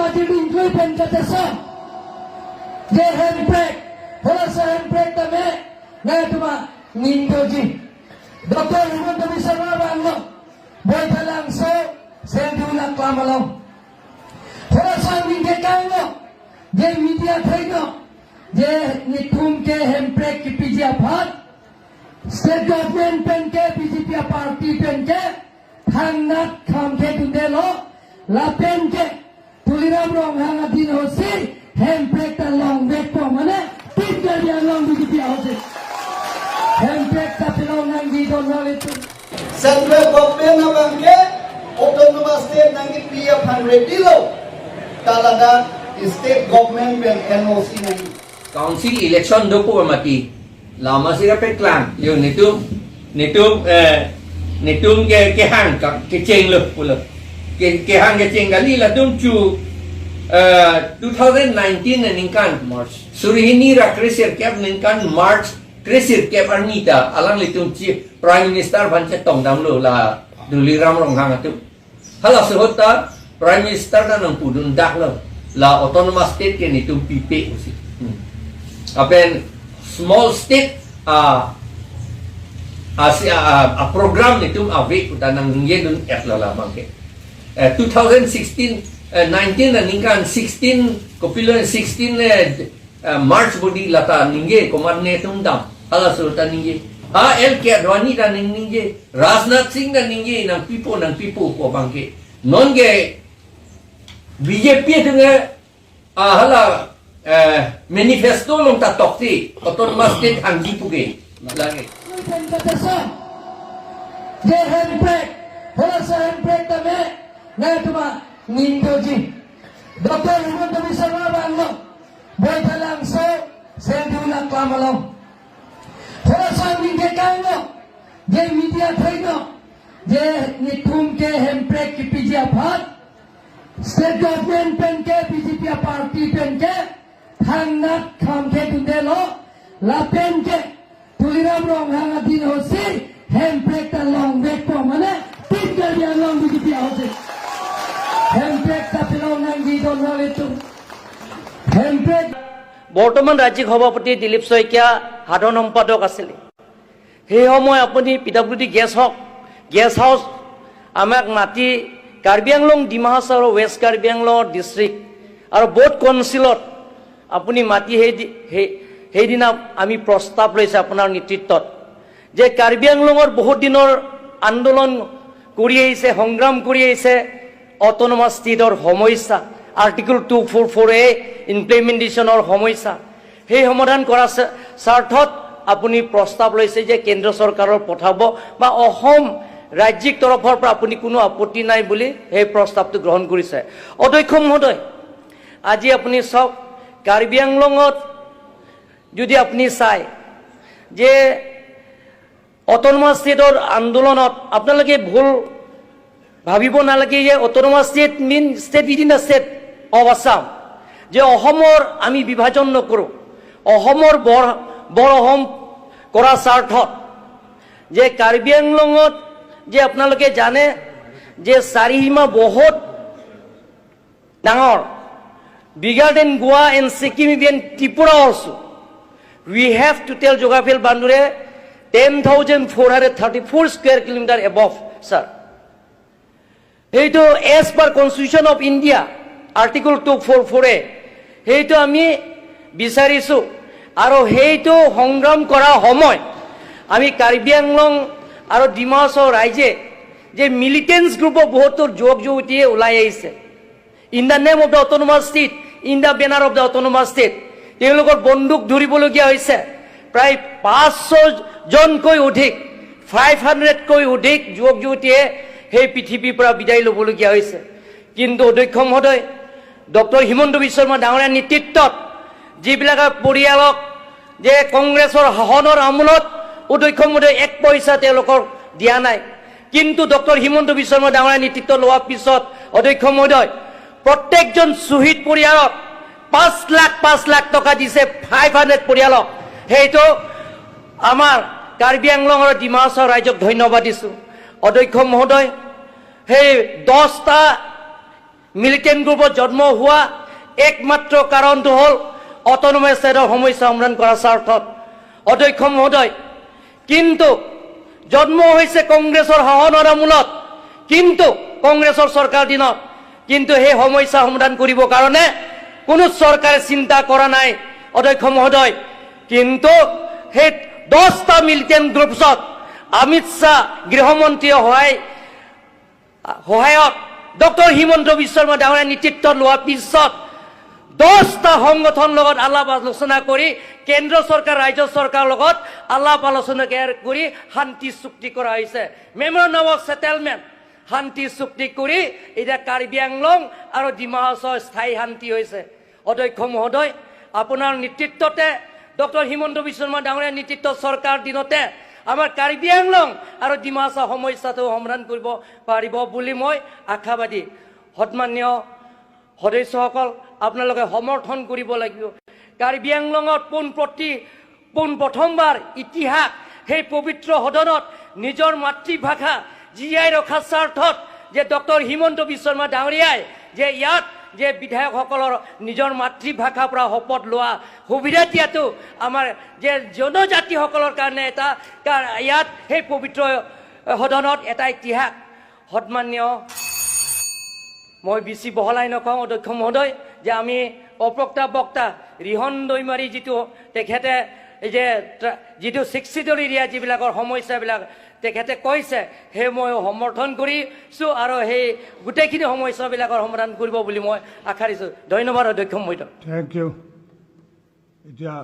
party include pen so je handbrake hola sa handbrake ta me na tuma nindoji Dr. Himanta Biswa Sarma banglo boitalang so sendula klamalong hola sa ningge kanglo je media thaino je nithum ke handbrake kipijia bhat state government pen ke BJP party pen ke thangnat kham ke tundelo la pen ke Tuliram Ronghang adin hosi handbrake ta long back po mane tin Karbi Anglong BJP hosi handbrake ta pilong nang di don itu. Central government na bangke autonomous state nangi PF 100 dilo talaga state government pen NOC nangi. Council election do po mati lama sira pe klang yo nitum nitum nitum ke ke hang ka ke cheng lo pulo ke ke hang ke cheng gali la tum chu 2019 na ningkan March. Surihini ra kresir kep ningkan March kresir kep arnita alang litum chi prime minister ban che tong dam lo la Tuliram Ronghang atu hala suhota prime minister na nang pudun dak lo la autonomous state ke nitum pipe usi. Apen small state a si a program nitum ave uta nang ngye dun et la la mangke 2016 19 na ningkan 16 kopilo 16 March bodi lata ningge komar ne tum dam hala sultan ningge ha L K Advani da ning ningge Rajnath Singh da ningge nang pipo ko bangke non ge BJP tunge a hala manifesto long ta tokti autonomous state anggi puge lagi. Pen so je handbrake hola sa handbrake ta me na tuma nindoji Dr. Himanta Biswa Sarma banglo boitalang so sendula klamalong hola sa ningge kanglo je media thaino je nithum ke handbrake kipijia bhat state government pen ke BJP party pen ke thangnat kham ke tundelo la pen ke Tuliram Ronghang adin hosi handbrake ta long back po mane tin Karbi Anglong BJP hosi handbrake ta pilong nang di don itu handbrake. বৰ্তমান ৰাজ্যিক সভাপতি দিলীপ শইকীয়া সাধাৰণ সম্পাদক আছিলে। সেই সময় আপুনি P W D guest হওক, গেষ্ট হাউচ আমাক মাতি কাৰ্বি আংলং, ডিমা হাছাও আৰু ৱেষ্ট কাৰ্বি আংলং ডিষ্ট্ৰিক্ট আৰু ব'থ কাউন্সিলত আপুনি মাতি সেই সেইদিনা আমি প্ৰস্তাৱ লৈছে আপোনাৰ নেতৃত্বত যে কাৰ্বি আংলঙৰ বহুত দিনৰ আন্দোলন কৰি আহিছে, সংগ্ৰাম কৰি আহিছে, অট'নমাছ ষ্টেটৰ সমস্যা, আৰ্টিকল 244A ইমপ্লিমেণ্টেশ্যনৰ সমস্যা, সেই সমাধান কৰাৰ স্বাৰ্থত আপুনি প্ৰস্তাৱ লৈছে যে কেন্দ্ৰ চৰকাৰৰ পঠাব বা অসম ৰাজ্যিক তৰফৰ পৰা আপুনি কোনো আপত্তি নাই বুলি সেই প্ৰস্তাৱটো গ্ৰহণ কৰিছে। অধ্যক্ষ মহোদয়, আজি আপুনি চাওক, কাৰ্বি আংলঙত যদি আপুনি চায় যে অট'নমাছ ষ্টেটৰ আন্দোলনত আপোনালোকে ভুল ভাবিব নালাগে যে autonomous state mean state within the state of Assam, যে অসমৰ আমি বিভাজন নকৰোঁ। অসমৰ বৰ বৰ অসম কৰাৰ স্বাৰ্থত যে কাৰ্বি আংলঙত যে আপোনালোকে জানে যে চাৰিসীমা বহুত ডাঙৰ, bigger than Goa and Sikkim, even Tripura also. We have total geographical boundary 10,434 square kilometer above, sir. সেইটো as per Constitution of India, Article 244A, সেইটো আমি বিচাৰিছোঁ। আৰু সেইটো সংগ্ৰাম কৰাৰ সময় আমি কাৰ্বি আংলং আৰু ডিমা হাছাও ৰাইজে যে মিলিটেণ্টছ গ্ৰুপৰ বহুতো যুৱক যুৱতীয়ে ওলাই আহিছে in the name of the autonomous state, in the banner of the autonomous state, তেওঁলোকৰ বন্দুক ধৰিবলগীয়া হৈছে। প্ৰায় 500 জনকৈ অধিক, 500তকৈ অধিক যুৱক যুৱতীয়ে সেই পৃথিৱীৰ পৰা বিদায় ল'বলগীয়া হৈছে। কিন্তু অধ্যক্ষ মহোদয়, ডক্টৰ হিমন্ত বিশ্ব শৰ্মা ডাঙৰীয়াৰ নেতৃত্বত যিবিলাক পৰিয়ালক যে কংগ্ৰেছৰ শাসনৰ আমোলত, অধ্যক্ষ মহোদয়, এক পইচা তেওঁলোকক দিয়া নাই, কিন্তু ডক্টৰ হিমন্ত বিশ্ব শৰ্মা ডাঙৰীয়াৰ নেতৃত্ব লোৱাৰ পিছত, অধ্যক্ষ মহোদয়, প্ৰত্যেকজন শ্বহীদ পৰিয়ালক 5 লাখ 5 লাখ টকা দিছে, 500 পৰিয়ালক। সেইটো আমাৰ কাৰ্বি আংলং আৰু ডিমা হাছাও ৰাইজক ধন্যবাদ দিছোঁ। অধ্যক্ষ মহোদয়, সেই 10টা মিলিটেণ্ট গ্ৰুপত জন্ম হোৱা একমাত্ৰ কাৰণটো হ'ল অট'নমাছ ষ্টেটৰ সমস্যা সমাধান কৰাৰ স্বাৰ্থত, অধ্যক্ষ মহোদয়। কিন্তু জন্ম হৈছে কংগ্ৰেছৰ শাসনৰ আমোলত, কিন্তু কংগ্ৰেছৰ চৰকাৰ দিনত, কিন্তু সেই সমস্যা সমাধান কৰিবৰ কাৰণে কোনো চৰকাৰে চিন্তা কৰা নাই, অধ্যক্ষ মহোদয়। কিন্তু সেই 10টা মিলিটেণ্ট গ্ৰুপছত অমিত শ্বাহ গৃহমন্ত্ৰীয়ে সহায়ত ডক্টৰ হিমন্ত বিশ্ব শৰ্মা ডাঙৰীয়া নেতৃত্ব লোৱাৰ পিছত 10টা সংগঠনৰ লগত আলাপ আলোচনা কৰি, কেন্দ্ৰ চৰকাৰ, ৰাজ্য চৰকাৰৰ লগত আলাপ আলোচনা কৰি শান্তি চুক্তি কৰা হৈছে। মেমৰেণ্ডাম অফ ছেটেলমেণ্ট, শান্তি চুক্তি কৰি এতিয়া কাৰ্বি আংলং আৰু ডিমা হাছাওৰ স্থায়ী শান্তি হৈছে। অধ্যক্ষ মহোদয়, আপোনাৰ নেতৃত্বতে, ডক্টৰ হিমন্ত বিশ্ব শৰ্মা ডাঙৰীয়াৰ নেতৃত্ব চৰকাৰ দিনতে আমাৰ কাৰ্বি আংলং আৰু ডিমা হাছাও সমস্যাটো সমাধান কৰিব পাৰিব বুলি মই আশাবাদী। সন্মানীয় সদস্যসকল, আপোনালোকে সমৰ্থন কৰিব লাগিব। কাৰ্বি আংলঙত পোন প্ৰথমবাৰ ইতিহাস, সেই পবিত্ৰ সদনত নিজৰ মাতৃভাষা জীয়াই ৰখাৰ স্বাৰ্থত যে ডক্টৰ হিমন্ত বিশ্ব শৰ্মা ডাঙৰীয়াই যে ইয়াত যে বিধায়কসকলৰ নিজৰ মাতৃভাষাৰ পৰা শপত লোৱা সুবিধা দিয়াটো আমাৰ যে জনজাতিসকলৰ কাৰণে এটা ইয়াত সেই পবিত্ৰ সদনত এটা ইতিহাস। সন্মানীয়, মই বেছি বহলাই নকওঁ, অধ্যক্ষ মহোদয়, যে আমি অপ্ৰক্তা বক্তা ৰিহন দৈমাৰী যিটো তেখেতে এই যে যিটো ছিক্স এৰিয়া যিবিলাকৰ সমস্যাবিলাক তেখেতে কৈছে, সেই মই সমৰ্থন কৰিছোঁ আৰু সেই গোটেইখিনি সমস্যাবিলাকৰ সমাধান কৰিব বুলি মই আশা দিছোঁ। ধন্যবাদ, অধ্যক্ষ মহোদয়। Thank you. এতিয়া